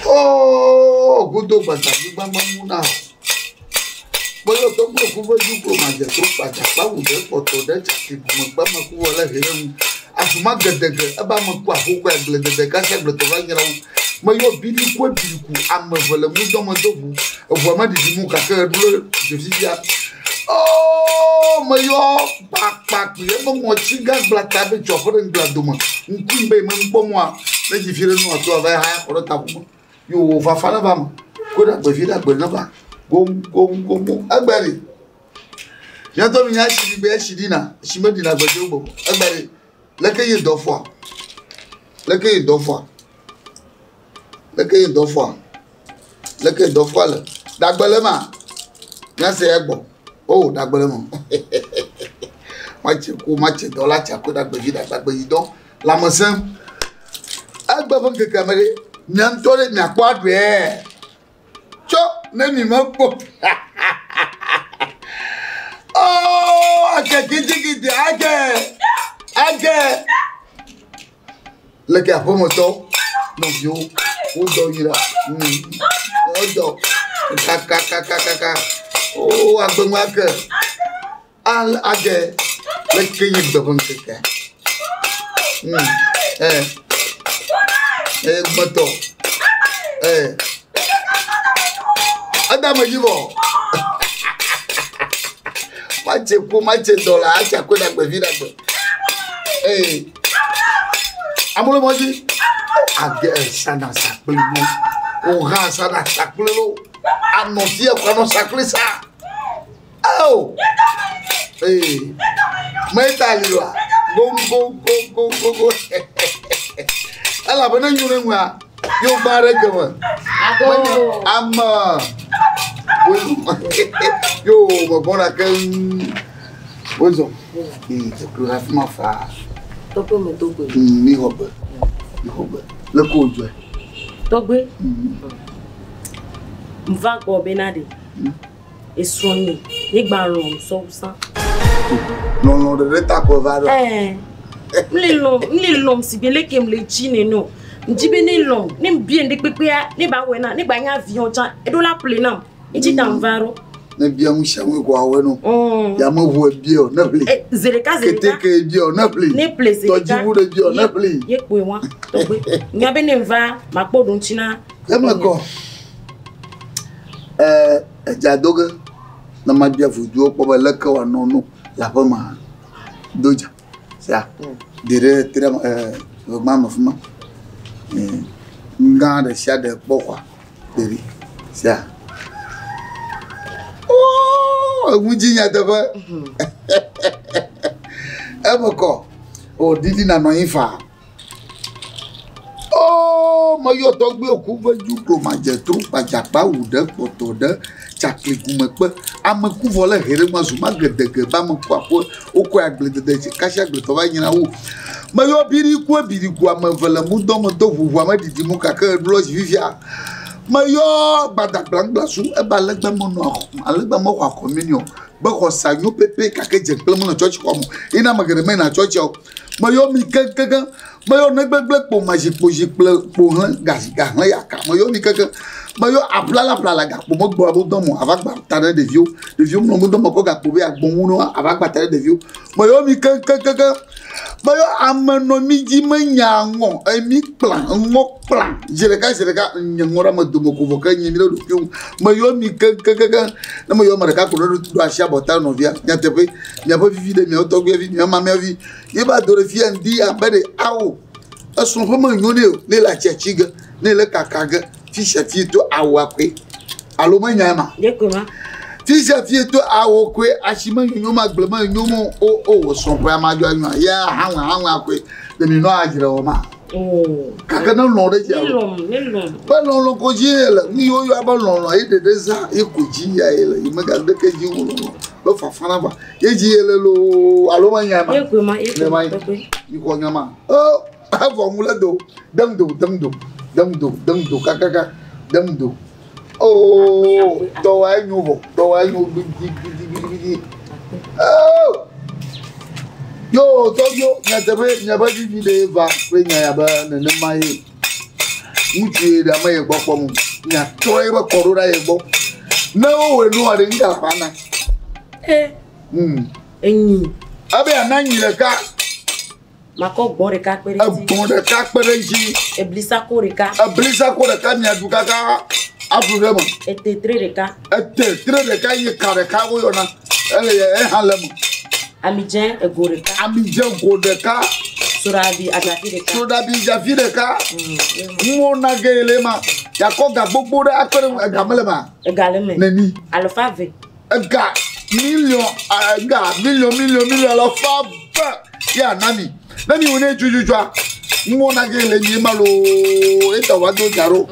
Oo, godo gbadagbe gbagba mu na o. Kpɔyɔ tɔgbe ku ve dzu klo madze to kpadza kpa wu ɖe kpɔtɔ ɖe tsaki gume gba me ku wɔ le he ɖe ŋu. Azuma gedege eba me ku aƒo kɔ agble dede kasi agbletɔ va nyra wo. Meyɔ bili ku ebili ku ame ve le ŋudɔ me do ʋu. Eʋua me ɖiɖi mu gake eɖo le dzefifia. Oo, meyɔ kpakpakpi ebe ŋɔtsi gagblã ta be tsɔ ƒe ɖe ŋgblã dome. Ŋkui be me ŋkpɔ mɔa ne dzi fi ɖe nua to ava haya xɔ ɖe ta ƒome. Yo wò fafa ne va me. Ko ɖe agbe vi ɖe agbe ne va. Gom gom gom gom. Egbe ɖi. Míatɔ mi nya tsi ɖi gbe etsi ɖina. Tsi me ɖina gbe do gbɔ. Egbe ɖi. Leke ye dɔ fɔa? Leke ye dɔ fɔa? Leke ye dɔ fɔa? Leke ye dɔ fɔa le? Ɖagbe le ma? Míase ya gbɔ. O, ɖagbe le ma. Matse ku, matse dɔ la tsa ko ɖagbe vi ɖagbe agbe yi dɔ. Lãmesẽ. Egbe ƒe ŋkekea me ɖe, mia ŋutɔ ɖe miakpɔ aɖuie. Tsɔ ne mi mekpɔ. Oh, ake gidigidi, ake, ake. Leke aƒemetɔ, nɔviwo, wodɔ yi la, wodɔ kakakakaka. Oh, agbemu ake. Al age leke nye gbe ƒe ŋkekea. Eh. Eh, gbetɔ. Eh. Eda me dzi vɔ. Matse ku, matse dɔ la, atse akɔe ɖagbe vi ɖagbe. Eh. Amewo le mɔ dzi. Age esana sakpli wo. Wohã sana sakpli wo. Anɔ fia kɔ anɔ sakpli sa. Ao! Ee, meta li wa. Go go go go go go. Elabena nyo ɖe ŋua, yewo gbã ɖe geme. Ame. Yo megbɔna keŋ. Wozɔ. Ee, teklo ɖe afi ma faa. Tɔgbe me do gbe. Mi xɔ gbe. Mi xɔ gbe. Le ko dzɔe. Tɔgbe. Mva gbɔ bena ɖe. Esrɔ̃nye, ye gba lɔ̃m sɔwu sã. Lɔlɔ̃ ɖeɖe ta ko va ɖo. Ɛɛ. Mle lɔ̃m, mle lɔ̃m si be leke mle dzi nene o. Ŋdi be ne lɔ̃m, ne mbia ŋɖe kpekpea, ne ba wɔe na, ne gba nye avion tsã, eɖo la ƒle nam. Ŋdi ta ŋva ɖo. Ne bia nu sia nu ko awɔe no. Yameʋu ebia o, ne ƒli. Zi ɖeka zi ɖeka. Keteke ebia o, ne ƒli. Ne ƒle zi ɖeka. Tɔdziʋu ɖe ebia o, ne ƒli. Ye kpoe wa, tɔgbe. Nya be ne ŋva, makpɔ ɖoŋtsi na. Eme kɔ. Ɛɛ, edza do ge ne mabia voduwo kpɔ be leke wòanɔ no le aƒe me hã. Do dza sia de ɖe tre ɛɛ ʋegba me fi ma. Nu gã ɖe sia ɖe kpɔ xɔa de ɖi sia. Oo eŋu dzi nyateƒe. Eme kɔ. O ɖiɖi nanɔ anyi faa. Oo, meyɔ tɔgbuiwo ku ve dzu klo madze tro kpadzakpa wu ɖe kpɔtɔ ɖe tsakli gumekpe. Ame ku vɔ le he ɖe ma zu ma gedege ba me ku aƒe wokɔe agbledede dzi kasi agbletɔ va nyina wu. Meyɔ biri ku ebiri ku ame eve le mudɔ me do ʋuʋu ame ɖiɖi mu gake eɖo dzi fifia. Meyɔ gbadagblagblasu eba alegba menɔ alegba mexɔ akɔ mi ni o. Be xɔ sa nyo pepe gake dze kple menɔ tsɔtsi xɔ me. Ina ame geɖe meyina tsɔtsi o. Meyɔ mi keŋkeŋ. Meyɔ negbegble kpo mazikpo zikple kpo hlẽ gazi gahlẽ yaka. Meyɔ mi keŋkeŋ. Meyɔ aplala plala gakpo megbɔ abo dɔm o. Ava gba ta ɖe ɖeviwo. Ɖeviwo mlɔ ŋu dɔm kɔ gakpo be agbɔ ŋu no ava gba ta ɖe ɖeviwo. Meyɔ mi keŋkeŋkeŋ. Meyɔ ame nɔ mi dzi menya ŋɔ emi kpla ŋɔ kpla zi ɖeka zi ɖeka nye ŋɔ ɖe ame dome ko vɔ ke nye mi ɖe ɖokuiwo ŋu. Meyɔ mi keŋkeŋkeŋ. Ne meyɔ ame ɖeka ko ɖe ɖo asi abɔta nɔvia nyateƒe miaƒe vivi ɖe miawo tɔgbuia vi miawo mamia vi ye va do ɖe fia ŋdi abe ɖe awo esrɔ̃ ƒe menyo nɛ o ne le atsiatsi ge ne le kaka ge fi sia fi to awu akɔe alo menya ma fi sia fi to awu koe asi menyonyo ma gble menyo mo o o srɔ̃ ƒe ama adzɔ anyoa ya haŋua haŋua koe ɖe mi nɔ adzre wɔ ma gake ne lɔ̃ ɖe dzi alo be lɔlɔ̃ ko dzi ye le nu yiwo yɔ be lɔlɔ̃ ye ɖeɖe zã ye ko dzi ya ye le yi mega ɖeke dzi wo lɔlɔ̃ be fafa na va ye dzi ye le loo alo menya ma ne ma yi xɔ nya ma o evɔ ŋu le do dem do dem do dem do dem do kakaka dem do oo tɔwa enyo vɔ tɔwa enyo gidigidigidi oo yo tɔgbiwo nyateƒe miaƒe vivi ɖe va kple nya ya be nenema ye. Ŋutsu ye ɖe ame ye gbɔ kpɔm. Miatrɔ ye be kɔ ɖo ɖa ye gbɔ. Ne wowɔe nua ɖe ŋdi alafa na. Eh. Enyi. Ebe ana nyi ɖeka. Makɔ gbɔ̃ ɖeka kpe ɖe edzi. Egbɔ̃ ɖeka kpe ɖe edzi. Eblisako ɖeka. Eblisako ɖeka miaɖu kaka aɖu ɖe eme. Etetre ɖeka. Etetre ɖeka ye ka ɖeka woyɔna. Ele eha le eme. Amidzẽ ego ɖeka. Amidzẽ go ɖeka. Soɖabi adzafi ɖeka. Soɖabi dzafi ɖeka. Nuwo na ge le ma. Yakɔ ga gbogbo ɖe akpe ɖe ega mele ma. Ega le eme. Neni. Alafa eve. Ega miliɔn ega miliɔn miliɔn miliɔn alafa eve ya na mi. Ne mi wo ne dzudzua nuwo na ge le mi ma loo eta wa do dza ɖo.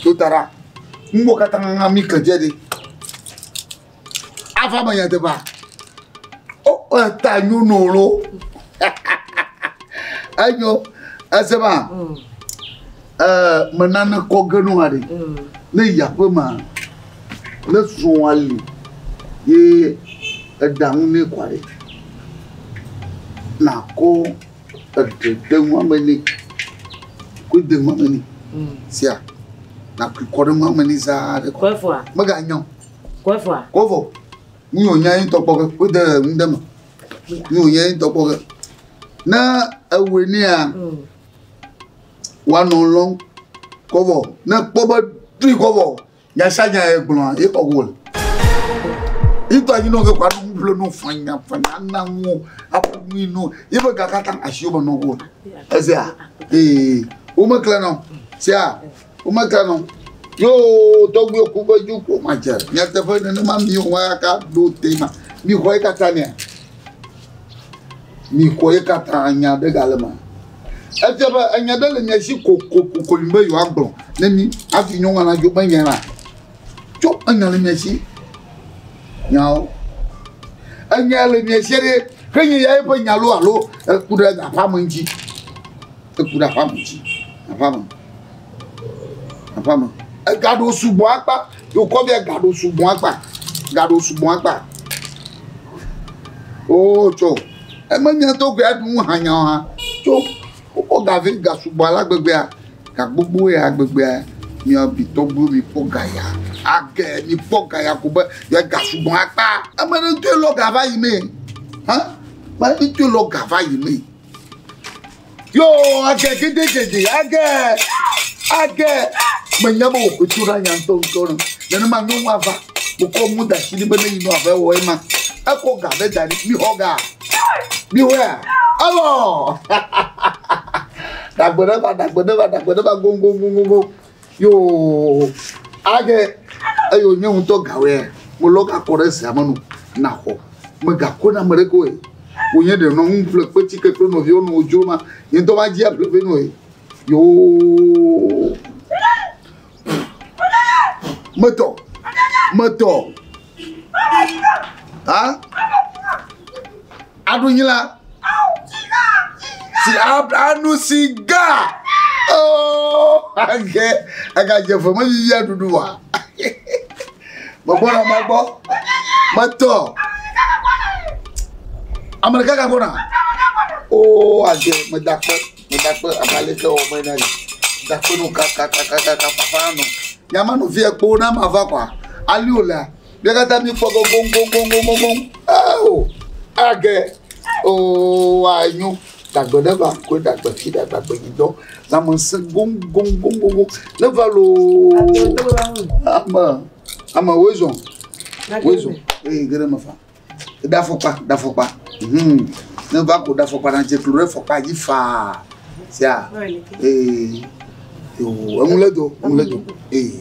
To ta ɖa. Nuwo katã mi ke dze ɖi. Ava me nyateƒea. O eta nyɔnu lo. Enyo esema. Me nane kɔ ge nu aɖe. Ne yi aƒe ma, ne srɔ̃a li ye eɖa nu nɛ kɔ aɖe. Nakɔ eɖe de nua me nɛ. Kɔe de nua me nɛ. Sia. Nakɔe kɔ ɖe nua me nɛ zaa ɖe. Kɔe vɔa? Meganya o. Kɔe vɔa? Kɔe vɔ. Nu yi wònya ye ŋutɔ kpɔ ge. Kɔe de nu ɖe me. Nu yi wònya ye ŋutɔ kpɔ ge. Ne ewɔe nɛa, woanɔ lɔm. Kɔ vɔ. Ne kpɔ be ɖui kɔ vɔ. Nya sia nya ye gblɔa, ye xɔ go le. Ŋutɔ anyi nɔ ge kɔ aɖu nu ƒle nu fanya fanya ana nu aƒo nu yi nu. Ye be ga katã asiwo me nɔ go le. Ezea? Ee. Womeklẽ nɔ. Sia? Womeklẽ nɔ. Yoo tɔgbuiwo ku be dzu ko madze. Nyateƒe nenema miwo kaka ɖo te ma. Mi xɔ ye katã nea? Mi xɔ ye katã nya ɖe gale ma. Efia be enya ɖe le mia si kokoko be yewoagblɔ ne mi hafi nyɔnua nadzo be nya la. Tso enya le mia si. Nyawo. Enya le mia si ɖe ke nye ya eƒe nya lo alo eku ɖe aƒea me ŋuti. Eku ɖe aƒea me ŋuti. Aƒea me. Aƒea me. Egaɖo sugbɔ akpa. Yokɔ bia gaɖo sugbɔ akpa. Gaɖo sugbɔ akpa. Oo tso. Eme nya to koe aɖu nu hã nya hã. Tso. Wokɔ gavi ga sugbɔ ala gbegbea. Ga gbogbo ya gbegbea. Mia bi tɔgbuiwo mi kpɔ ga ya. Age mi kpɔ ga ya ko be ya ga sugbɔ akpa. Ame ɖe ŋutɔe lɔ ga va yi me. Hã? Ame ɖe ŋutɔe lɔ ga va yi me. Yo age gedegede age age. Menya be wò koe ɖa nya ŋutɔ ŋutɔ no. Nenema nyɔnua va. Wokɔ mu da asi ɖi be ne yi nɔ ave wɔ ema. Ekɔ ga ɖe da ɖi. Mi xɔ ga. Mi xɔea? Evɔ. Dagbe ɖe va, dagbe ɖe va, dagbe ɖe va goŋgoŋgoŋgoŋ. Yo age eye wònye ŋutɔ gawɔe. Melɔ ga kɔ ɖe zea me nu naxɔ. Megakɔ na ame ɖeke o. Wònye ɖe nɔ nu ƒle kpetike kple nɔviwo nɔ wodzro ma. Nye ŋutɔ va dzi aƒle vɛ nɔ Yo. Metɔ. Metɔ. Ha? Aɖu nyi la. Si anu siga. Oh, age agadze fe me vivi aɖuɖu wa. Megbɔna magbɔ. Metɔ. Ame ɖeka gagbɔna. Oh, age medakpe. Medakpe abe aleke wɔ me ene. Dakpe nu kakakakaka fafa nɔ. Nyama nɔ fia kpo na ma va kɔa. Ali wòlea. Mía katã míekpɔ be goŋgoŋgoŋgoŋgoŋ. Ao age. Oo anyo. Dagbe ɖe va koe dagbe fi ɖe dagbe yi dɔ. Lãmesẽ goŋgoŋgoŋgoŋ. Ne va loo. Ame ame woe zɔn. Woe zɔn. Eye ge ɖe me fa. Ɖe afɔkpa, ɖe afɔkpa. Ne va ko ɖe afɔkpa na dze klo ɖe afɔkpa dzi faa. Sia. Ee. Yo, enu le do, enu le do. Ee.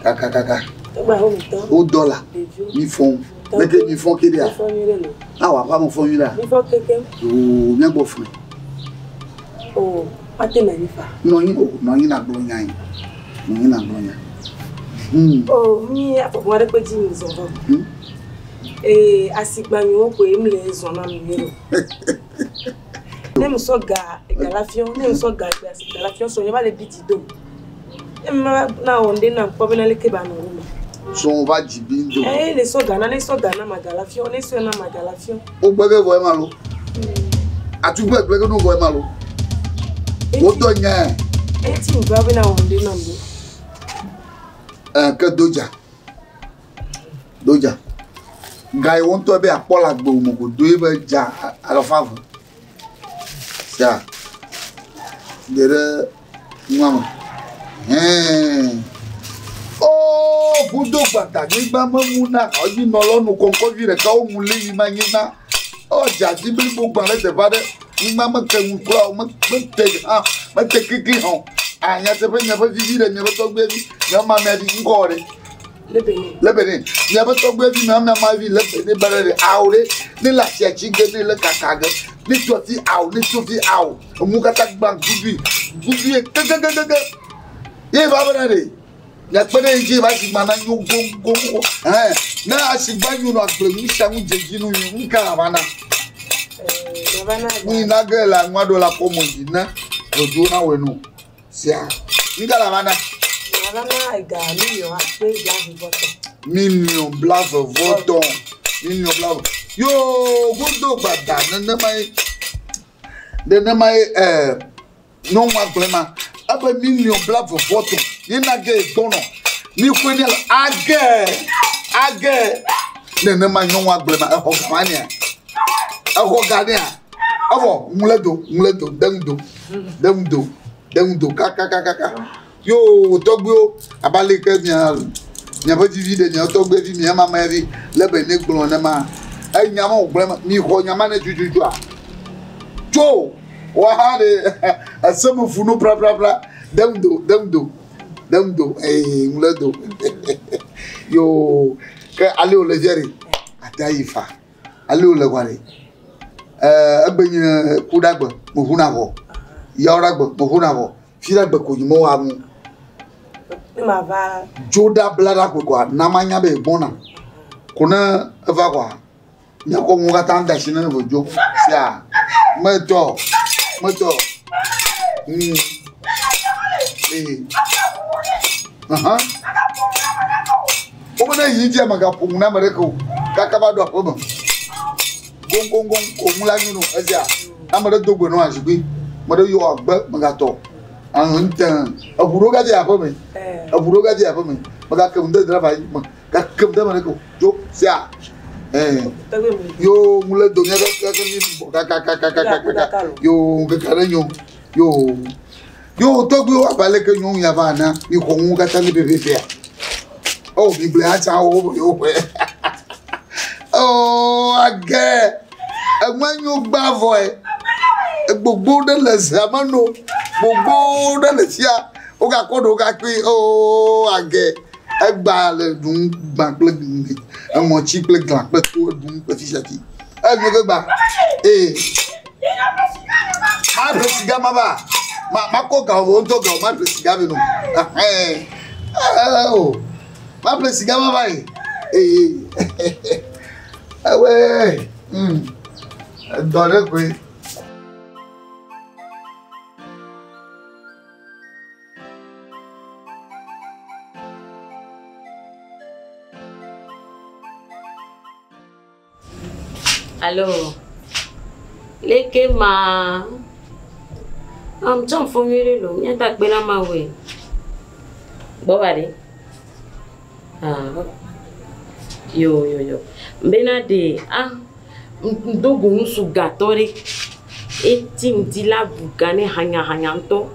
Kaka kaka. Wo dɔ la. Mi fɔn. Leke mi fɔn ke ɖea? Awa aƒa me fɔn nyui ɖea? Yo, mía gbɔ fɔn. Nɔ anyi o, nɔ anyi nàgblɔ nya yi. Nɔ anyi nàgblɔ nya. Oh, mi afɔkpa aɖe kpe dzi mi zɔ va. Ee, asigbanyiwo koe mi le zɔ na mi ɖo. Ne mi sɔ ga ga la fiɔ, ne mi sɔ ga ga la fiɔ sɔ nye va le bi dzi do. Ne mi ma na wɔ ŋɖe na kpɔ bena leke ba nɔ wo me. Sɔn va dzi bi ŋdo. Ee, le sɔ ga na, ne sɔ ga na ma ga la fiɔ, ne sɔ na ma ga la fiɔ. Wo gbege vɔ ema lo. Atukpe gblege no vɔ ema lo. Wotɔ nye. Eti ŋgba bena wɔm ɖe nam ɖo. Ke doja. Doja. Ga yi wo ŋutɔ be akpɔ le agbe me ko do ebe dza alafa eve. Sia. De ɖe nua me. Hɛn. Oo, vudo gbata nyigba memu na xɔdzinɔlawo nu kɔŋkɔvi ɖeka womu li yi ma nyigba. Ɔ dzadzi blibo gbã ɖe teƒe aɖe. Nyigba meke ŋu kura o, mete hã, mete kekli hã o. A nyateƒe miaƒe vivi ɖe miaƒe tɔgbuivi, miaƒe mamea vi ŋkɔ ɖe. Le Benin. Miaƒe tɔgbuivi, miaƒe mamea vi le Benin ba ɖe ɖe. Awo ɖe, ne le asia tsi ge, ne le kaka ge, ne tɔ fi awo, ne tso fi awo. Emu katã gbã gudui, gudui kekekekeke. Ye va bena ɖe. Miakpe ɖe ŋuti va asigba na nyo goŋgoŋ. Hɛn, ne asigba nyo nɔ agble nu sia nu dze dzi nu nyui, nu ka va na? Nu yi na ge le aŋua ɖo la kɔ mo dzi ne dodo na wɔe no. Sia, nu ka la va na? Va na ega 1,200,000. 1,200,000. 1,200,000. Yo, godo gbada nenema ye. Nenema ye nyɔnua gblɔe ma. Ebe 1,200,000. Ye na ge gbɔnɔ. Mi ƒoe ne age. Age. Nenema nyɔnua gblɔe ma. Exɔ ga ma nea. Exɔ ga nea. Evɔ ŋu do, ŋu do, de ŋu do. De ŋu do. De ŋu do kakakakaka. Yo tɔgbuiwo abe ale ke mia miaƒe vivi ɖe miaƒe tɔgbuivi mia mama vi le be ne gblɔ nema. Enya ma wògblɔ ma mi xɔ nya ma ne tututua. Tso woaha ɖe ese me funu praprapra. De ŋu do, de ŋu do. De ŋu do. Ee ŋu le do. Yo ke ale wòle fia ɖe ate ayi fa. Ale wòle kɔa ɖe. Egbe nye ku ɖe agbe meʋuna vɔ. Yawo ɖe agbe meʋuna vɔ. Fi ɖe agbe ko nyi mewɔa nu. Ne ma va. Dzo ɖa bla ɖa koe kɔa na ma nya be gbɔna. Ko ne eva kɔa miakɔ nu katã da asi ne vo dzo. Sia metɔ metɔ. Ee. Aha. Wo be ne yi dzia megaƒo nu na ame ɖeke o. Kaka va ɖo aƒe me. Goŋgoŋgoŋ ko ŋu la nyo no ezia. Ame ɖe do gbe nɔ azikpui. Ame ɖe yɔ agbe megatɔ. Ŋte eʋu ɖo gadze aƒe me. Eʋu ɖo gadze aƒe me. Megake ŋu de driver yi me. Gake ŋu de ame ɖeke o. Dzo sia. Yo ŋu le do mía kaka mi bɔ kakakakakaka. Yo kaka ɖe nyo. Yo yo tɔgbuiwo abe aleke nyɔnu ya va na mi xɔ ŋu katã mi pɛpɛpɛa. Oh mi gblẽ atsa wo yo ƒe. Oh age. Enua nyo gbã vɔe. Gbogbo ɖe le zea me no. Gbogbo ɖe le fia. Wogakɔ ɖewo gakpe. Oh age. Egba le ɖum gbã kple eŋɔtsi kple glã kple to eɖum kple fi sia fi. Enyo ke gba. Ee. Ma ƒle siga ma va. Ma makɔ ga wo ŋutɔ ga wo ma ƒle siga be no. Ɛhɛn. Oh. Ma ƒle siga ma va yi. Ee. Ewe. Dɔ ɖe koe. Allo. Leke ma. Am tsɔm fo nyuie lo. Nye ta kpe na ma woe. Gbɔ va ɖe. Ah. Yo yo yo. Mbena de ah ŋdo go nusu gatɔ ɖe. Eti ŋdi la bu ga ne hanya hanya ŋutɔ.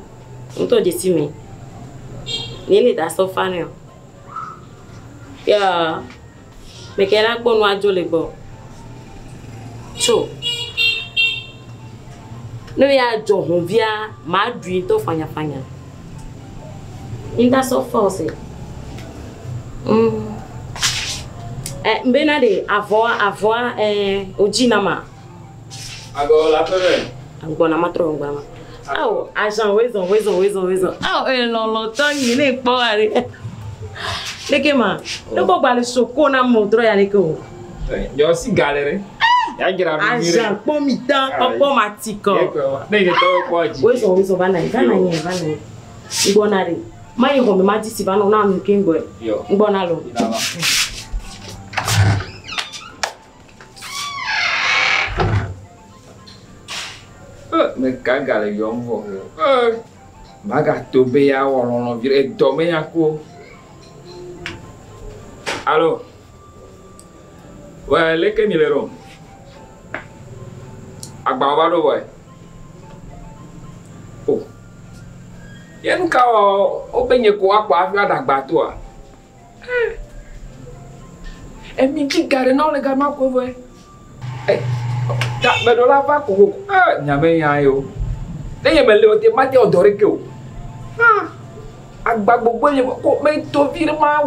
Ŋutɔ dzesi me. Nye le da sɔ fa ne o. Ya. Meke la kpɔ nu adzo le gbɔ. Tso. Ne ya dzɔ hɔnvia, ma ɖui ŋutɔ fanyafanya. Ŋda sɔ fa o se. Mbena de avɔa avɔa odzi na ma. Agɔ la ƒe me. Gbɔna ma trɔ gbɔna ma. Awo agent wezɔn wezɔn wezɔn wezɔn. Awo elɔlɔtɔ nyi ne kpɔ wa ɖe. Leke ma, ne kɔ gba le soko na mo trɔ ya leke o. Yɔ si ga le ɖe. Ya dzra ɖo nyuie ɖe. Agent kpɔ mi tã, kpɔkpɔ ma ti kɔ. Ne yi tɔwo kpɔ dzi. Wezɔn wezɔn va na yi, va na yi, va na yi. Ŋgbɔna ɖe. Ma yi xɔme ma dzi si va nɔ na nu ke ŋgbɔe. Yɔ. Ŋgbɔna lo. Meka ga le yɔm vɔ. Magato be ya wɔ lɔlɔ vi ɖe edɔ me nya ko. Alo. Wɛ leke mi le ɖo? Agbawo va ɖo vɔe. O. Ye nu ka wɔ wobe nye ko woakpɔ hafi woaɖe agba toa? Emi dzi ga ɖe na wo le gama ko vɔe. Ta meɖo la va kokoko. Nya me nya ye o. Ne nye mele o te mate wɔ dɔ ɖeke o. Agba gbogbo nye ko meto vi ɖe ma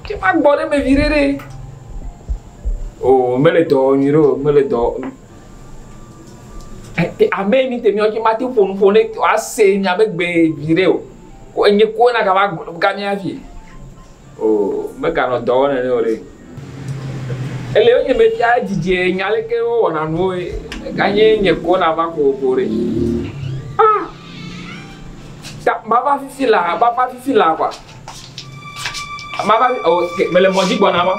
ke ma gbɔ ɖe me vi ɖe ɖe. O mele dɔ wɔ nyuie ɖe o mele dɔ. Ame mi te miɔ ke mate ƒo nu ƒo ne woase miabe gbe vi ɖe o. Ko enye ko na gava gamia hafi. O meganɔ dɔ wɔ nene o ɖe. Ele wo nye mefia dzidzi nya leke wowɔna nuwo ye. Ganye nye ko na va kokoko ɖe. Ah! Ta mava fifi la, mava fifi la kwa. Mava o ke mele mɔ dzi gbɔna ma.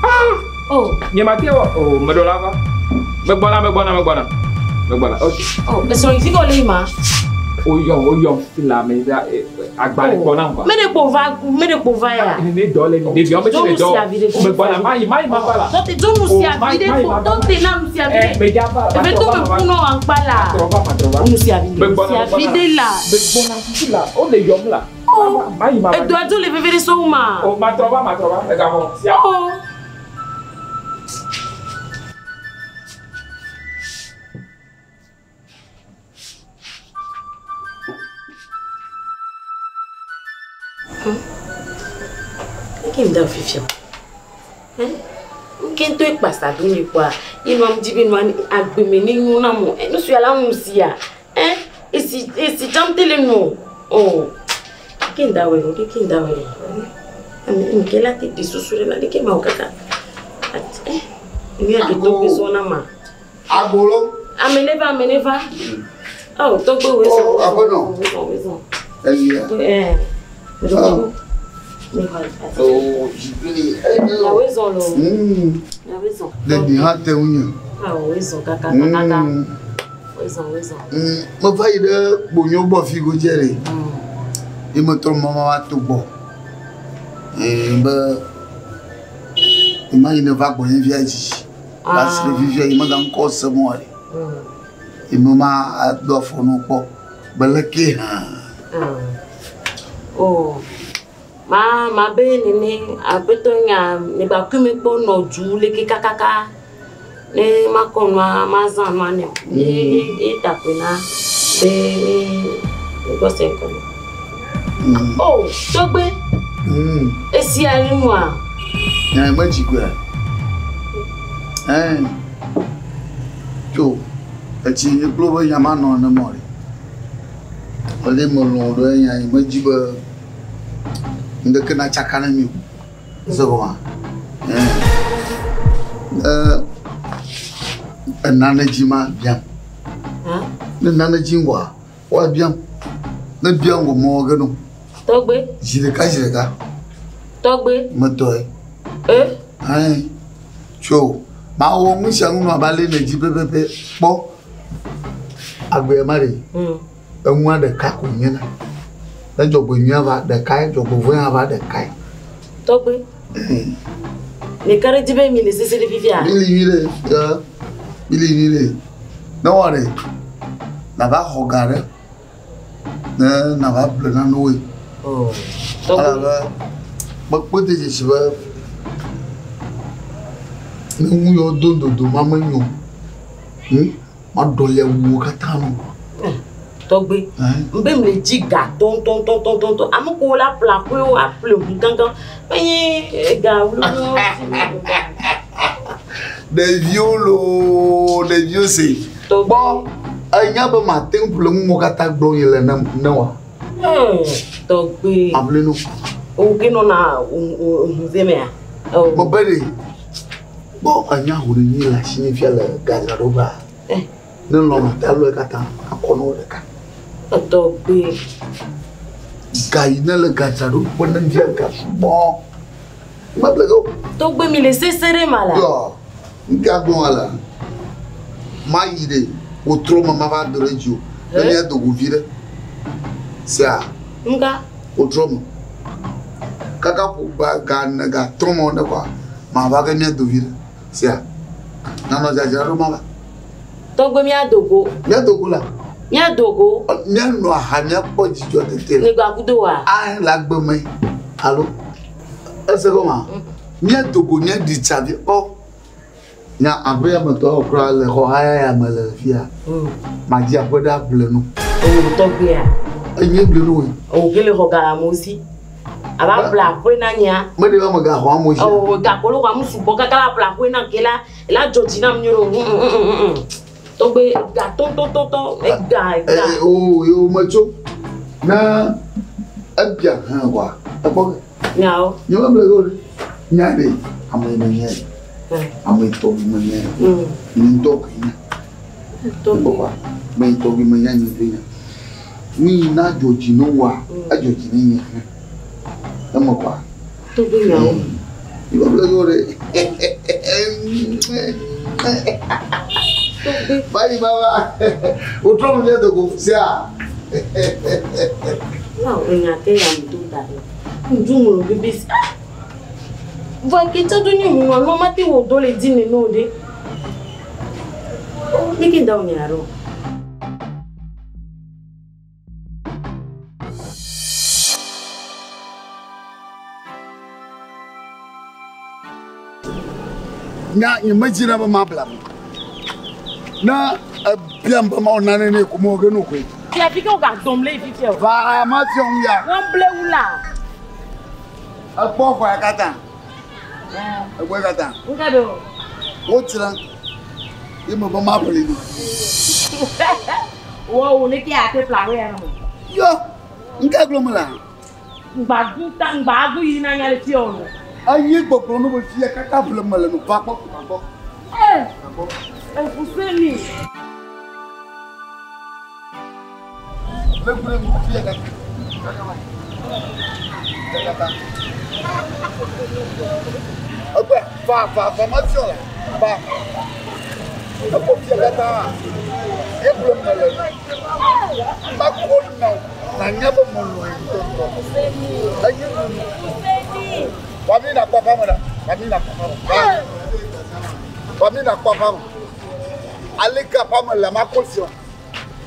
Ah! Oh. Nye mate wɔ o meɖo la va. Megbɔna megbɔna megbɔna. Megbɔna. Ok. Oh, esrɔ̃ yi fi ke wòle yi ma? Woyɔm woyɔm fifi la me va agbalẽ kpɔ nam kwa. Me ɖe kpo va me ɖe kpo va ya. Ne dɔ le mi ɖeviawo me tse le dɔ. Megbɔna mayi mayi ma va la. Tɔte dzo nu sia vi ɖe kpo tɔte na nu sia vi ɖe. Medza va. Eve to me ƒu nɔ aŋkpa la. Matrɔ va matrɔ va. Nu sia vi ɖe. Megbɔna Sia vi ɖe la. Megbɔna fifi la wole yɔm la. Oh. Mayi ma va. Edoa dzo le veve ɖe sɔwu ma. O matrɔ va matrɔ va egavɔ sia. Oh. Ke ŋda fifia. Nke ŋutɔ ekpasa do nye kpoa, ye nua ŋdi be nua agbeme ne nyo na mo. Nu sia la ŋu sia. Esi esi tsam te le no. Oh. Ke ŋda wɔ ɖo, ke ŋda wɔ ɖo. Ame nke la te ɖe susu ɖe la, ɖeke ma wɔ kaka. Nu ya ke tɔgbe zɔ na ma. Agbolo. Ame ne va, ame ne va. Oh, tɔgbe wo zɔ. Oh, aƒenɔ. Wo zɔ, wo zɔ. Elia. Oh. Oh, zikpui. Awo zɔ lo. Awo zɔ. Ɖeɖi hã te ŋu nye. Awo zɔ kaka kaka. Wo zɔ, wo zɔ. Meva yi ɖe kponyo gbɔ fi godze ɖe. Ye metrɔ mama va to gbɔ. Be ema yi ne va gbɔnye via dzi. Va se ɖe fifia yi mega ŋkɔ sem oa ɖe. Ye me ma ado afɔ nu kpɔ. Be leke hã. Oh. Ma ma be nene aƒetɔ nya ne ba kume kpɔ nɔ du leke kakaka. Ne ma kɔ nua ma zã nua ne. Ye ye taƒe na be mi gbɔ se ŋkɔ. Oh, tɔgbe. Esia le nua. Nya me dzi koe. Tso etsi nye kplo be nya ma nɔ ne mɔ ɖe. Ele me lɔ̃ ɖe nya yi me dzi be ŋdeke na tsaka ne mi o. Se gɔma. Enane dzi ma biam. Ne nane dzi ŋgɔa, woabiam. Ne biam ŋgɔ mɔ ge no. Tɔgbe. Zi ɖeka zi ɖeka. Tɔgbe. Metɔe. E. Tso mawɔ nu sia nu nɔ abe ale ne dzi pɛpɛpɛ kpɔ agbea ma ɖe. Enua ɖeka ko nyena. Ne dzɔgbenyuia va ɖekae, dzɔgbevɔ̃e hã va ɖekae. Tɔgbe. Ne ka ɖe dzi be mi le sese ɖe fifia? Mi li nyui ɖe, ya. Mi li nyui ɖe. Ne wɔ ɖe, nava xɔ ga ɖe. Ne nava ƒle nanewoe. Oh. Elabe mekpɔ de dzesi be ne nu yawo do dodo ma menyo. Maɖɔ le wuwo katã nu. Tɔgbe. Mbe mle dzi ga tɔntɔntɔntɔntɔn. Ame ko la ƒle aƒewo aƒle ʋu gãgã. Menye ga wluwlu. Ɖeviwo loo, ɖeviwo se. Kpɔ enya be mate ŋu ƒle nuwo katã gblɔm yi le ne wa. Tɔgbe. Aƒle nu. O ke nɔna ʋu ze mea? Mebe ɖe. Kpɔ enya ho ɖe nyi le asinye fia le gadzraɖoƒea. Ne lɔ mate alɔe katã akɔ na wo ɖeka. Tɔgbe. Ga yi ne le gadzraɖoƒe ne fia ga sugbɔ. Meble ge o. Tɔgbe mi le sese ɖe ma la. Yɔ, ŋka gblɔm ala. Mayi ɖe. Wotrɔ me ma va do ɖe dzi o. Ne mía do go vi ɖe. Sia. Nga. Wotrɔ me. Kaka ƒo gba ga ne ga trɔ me ne kɔa. Ma va ke mía do vi ɖe. Sia. Nanɔ dzadzra ɖo ma va. Tɔgbe mía do go. Mía do go la. Mía do go. Mía nɔ aha mía kpɔ dzidzɔ tete. Ne gba kudo wa. A le agbe me. Alo. Ese gɔma. Mía do go mía ɖi tsa vi kpɔ. Nya aƒe ya me tɔwo kura le xɔ haya ya me le fia. Madzi aƒe ɖe aƒle nu. O tɔgbea. Enye ble nu. O kele xɔ ga amewo si. Aba ƒle aƒe na nya. Me ɖe me ga xɔ amewo si. O gakolo xɔ amewo sugbɔ kaka la ƒle aƒe na ke la la dzɔ dzi nam nyuie o. Tɔgbe ga tɔtɔtɔtɔ ega ega. O yo me tso. Na ebia hã wa. Ekpɔ. Nyawo. Nye me ble go. Nya ɖe ame me nye. Ame tɔgbi me nye. Nye ŋutɔ koe nya. Tɔgbi. Me tɔgbi me nya nye ŋutɔ nya. Mi na dzɔ dzi ne wa, edzɔ dzi ne nye hã. Eme kɔa. Tɔgbi nyawo. Mi me ble go ɖe. Tɔgbi. Bayi baba. Wotrɔ me mía dogo sia. Na enya te ya mi do da ɖe. Ŋdu ŋlɔ bibi si. Vɔ ke tsɔ do nye ŋu alo ma te wɔ dɔ le dzi nene o ɖe. Mi ke da wo nya ɖo. Nya nye me dzi na be ma bla mo. Na ebiam be ma wɔ nane ne ko mo ge no koe. Fia fi ke wo ga dɔm le fi fia o. Va ma fiɔ ŋu ya. Wɔn ble wu la. Ekpɔ xɔ ya katã. Egbɔ katã. Ŋka do. Wodzra. Ye me be ma ƒle nu. Wo wo ne ke ate ƒle aƒe ya me. Yɔ. Ŋka gblɔ me la. Ŋgba gu ta ŋgba gu yi na nya le fia o. Enyi gbɔgblɔ no be fia katã ƒle me le no va kpɔ va kpɔ. Ee. Efuse mi. Le gblɔ nu fia katã. Katã. Egbe va va va ma fiɔ la. Va. Ekpɔ fia katã. Ye ƒle me le. Ma kɔ na na nya be me lɔ ŋutɔ. Enyi nu. Va mi na kpɔ aƒe me ɖa. Va mi na kpɔ aƒe me. Va mi na kpɔ aƒe me. Aleke aƒe me le ma kɔ fiɔ.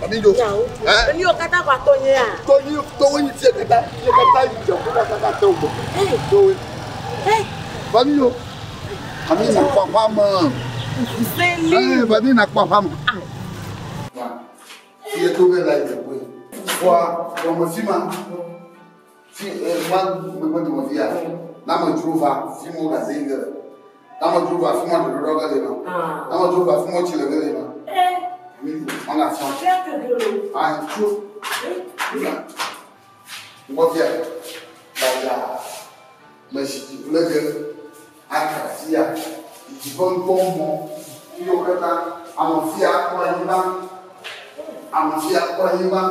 Va mi do. Enu yiwo katã va tɔ nye ya. Tɔnyi tɔwo yi fia katã. Fia katã yi dze ƒu katã tɔ gbɔ. Tɔwoe. Va mi do. Va mi na kpɔ aƒe me. Seli. Va mi na kpɔ aƒe me. Fia to be la yi teƒe. Fua dɔme fi ma. Fi ma megbe dome fia. Na me dzro va fi mo gaze yi ge le. Na me dzro va fi mo ɖoɖoɖo ge le ma. Na me dzro va fi mo tsi le ge le ma. Mi ma la fia. Ayi tso. Ŋgɔ fia. Gbadza. Me si le ge. Aka fia. Dziƒo ŋkpɔ mɔ. Yiwo katã. Ame fia kpɔ anyigba. Ame fia kpɔ anyigba.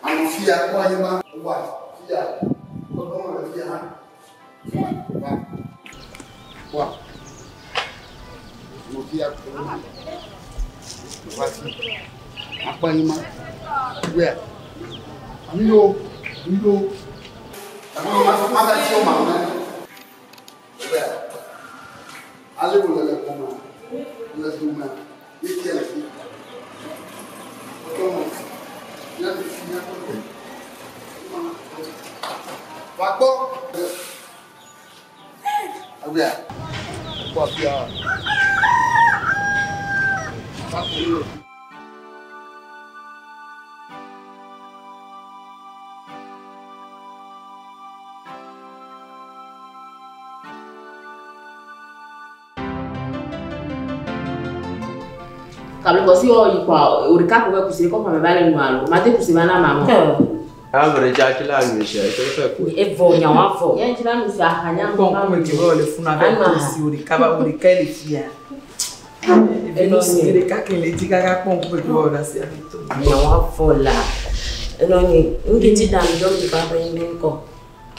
Ame fia kpɔ anyigba. Wa fia. Kpɔkpɔ le fia hã. Va. Wa. Ame fia kpɔ. Va fi. Akpɔ anyigba. Wea. Ami yo. Mi yo. Ame ma ma ga tsi o ma me. Wea. Ale wo le le kpɔma. Le dome. Ye tia le fi. Kpɔkpɔ me. Ya le fi ya kpɔ. Va gbɔ. Wea. Kpɔ fia. Va kpɔ. Kabli kɔsi wɔ yi kɔ o de ka ko bɛ kusi kɔ kɔmɛ b'ale nu alo ma te kusi ba na ma mɔ. Avrɛ dza tsi la nu sia tso fɛ ko. E vɔ nyawa vɔ. Yɛn tsi la nu sia aha nya Bon, comme tu vois, le fou n'avait pas aussi au kaba au ka le fia. Eno si le ka ke le di kaka pon comme tu vois là c'est avec tout. Nyawa vɔ la. Eno ni nketi da mi dɔm ba bɛ mi kɔ.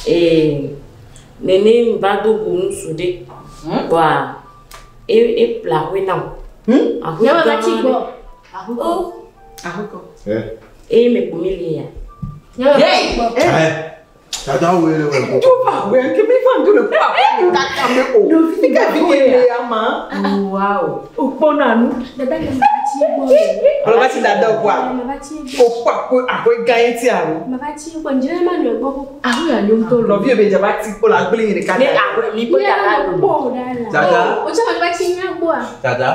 Ee nene ba do go nusu de. Wa e e pla hoe na o. Nyama va tsi gbɔ. Oh. Ahoko. Eh. Eh me kumilia. Hey. Dada wele wele. Tu vas ouais, que mi fan du le pa. Kaka me o. Ika vi le ama. Wow. O pona nu. Dada le ma ti gbɔ. Olo ba ti dada kwa. Ma va ti gbɔ. O pa ko akwe gaye ti aro. Ma va ti gbɔ. Njẹ́ ma nɔ gbɔ koko. Ahu ya nyom to lo. Nɔvi ebe jaba ti o la gbli ni ka. Ne ahu mi po ya la Gbɔ o da la. Dada. O tsɛ ma va ti nya gbɔa. Dada.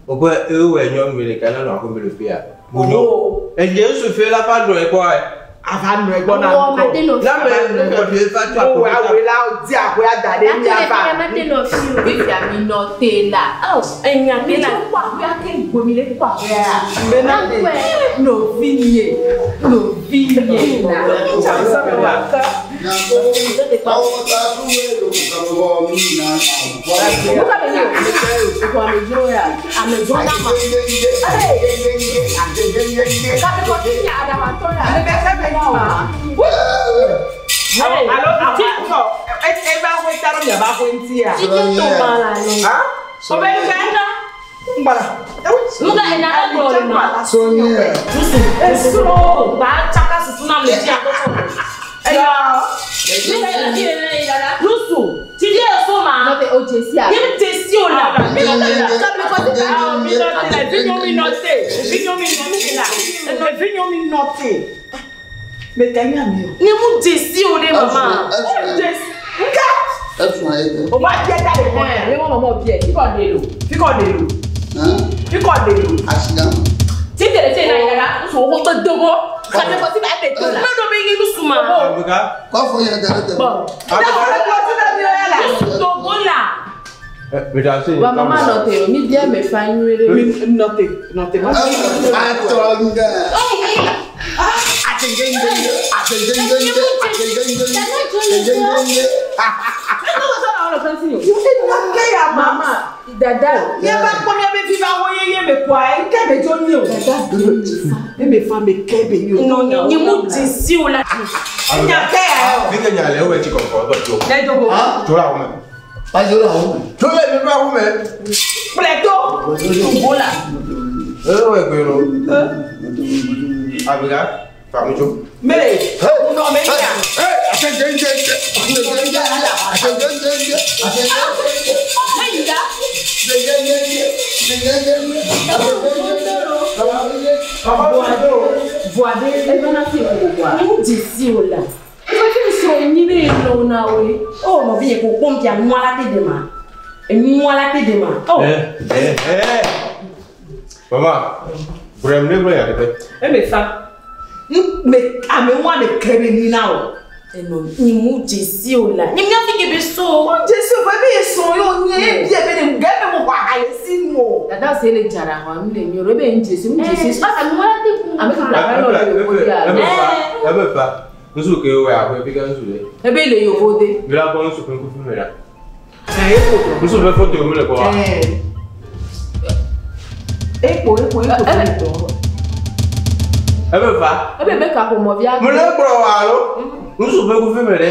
O ko e we nyɔnu le kana nɔ akɔ me le fia. Bunyo. Enye su fe la fa do e ko e. Ava nɔ egbɔ na Wɔ ma te nɔ La fi. me ne ko fi fa tu O wa we la o di akwe ada de mi Dada ava. ma te nɔ fi o. Fifia mi nɔ te la. Oh, enya Mi te la. tso kpɔ aƒe ake gbomi le kpɔ aƒea. Bena de. Nɔvi nye, nɔvi nye la. Nuka be nye o, o amedzro ya. Amedzro na ma. Kabe kɔ ti nya aɖaʋatɔ ya. Ale bɛ fɛn bɛ ma. Alo alo e e ba ko ta ro mi ba ko nti ya. Tike to ba la no. Ha? O bɛ fɛ. Ngbala. Nuka ena la gbɔ le ma. Sonia. Nusu. Esro. Ba tsaka susu na me ti akɔsɔ. Eya. Nusu. Tije eso ma. Nɔte o dze si a. Ye mi te si o la. Mi nɔte la, vinyo mi nɔte, vinyo mi nɔte la, vinyo mi nɔte. Me tɛ nya mi o. Ni mu te si o de mama. Nka. O ma biɛ da de kɔn Ɛ yɛ. ne ma mɔmɔ biɛ, ti kɔ de lo. Fikɔ de lo. Fikɔ de lo. Ti tẹ̀lé tẹ̀ náà yàrá, nusu wo ko dogo. Kabe kɔ ti ba de to la. Me do be ye nusu ma. Abuka. Bɔ. Ne ko ne ko ti na mi yɛ la. Nusu dogo la. Me ta se. Wa mama nɔte o, mi biɛ me fa nyuie ɖe. Mi nɔte nɔte ma. Nke ya ma. Mama, dada. Nye ba kpɔ mía be viva wo yeye me kɔa, nke be dzo nyi o. Ne me fa me ke be nyi o. No ni mu te si o la. Nya ke ya o. Fi ke nya le we ti ko ko do. Ne dogo. To la wo me. To le mi ba wo me. Plɛto. Dogo la. E we gbe ro. Abuka. Fa mi jo. Mele. Nɔ me nya. Voade, eva na fi ko boa. Ni mu te si o la. Ife fi srɔ̃ nyi be lɔ na woe. Oh, ma vie ko pompi a nua la te de ma. Nua la te de ma. Oh. Eh eh eh. Mama. Brem ne gbe ya de. E me fa. Me ame wa me ke be nyi na o. Eno ni mu te si o la. Ni mi afi ke be so. Jesu fo ebe ye sɔn yo nye ebi ebe ne gɛ me mo xɔ ahale si nu o. Dada se le dzara xɔ mi le nyo ebe ŋdze si ŋdze si. Asa mi wala te kun. Ame kura fɛn dɔ le yovo de E me a. fa. E me fa. Nsu ke we akwe fi ke nsu le. Ebe le yovo de. Mi la ko nsu pe ku fi me la. Ɛ ekpo. Nsu be foto mi le ko wa. Ɛ ekpo ekpo ekpo ekpo. E me fa. Ebe be kaƒomɔvia. Mo le gblɔ wa alo. Nsu pe ku fi me le.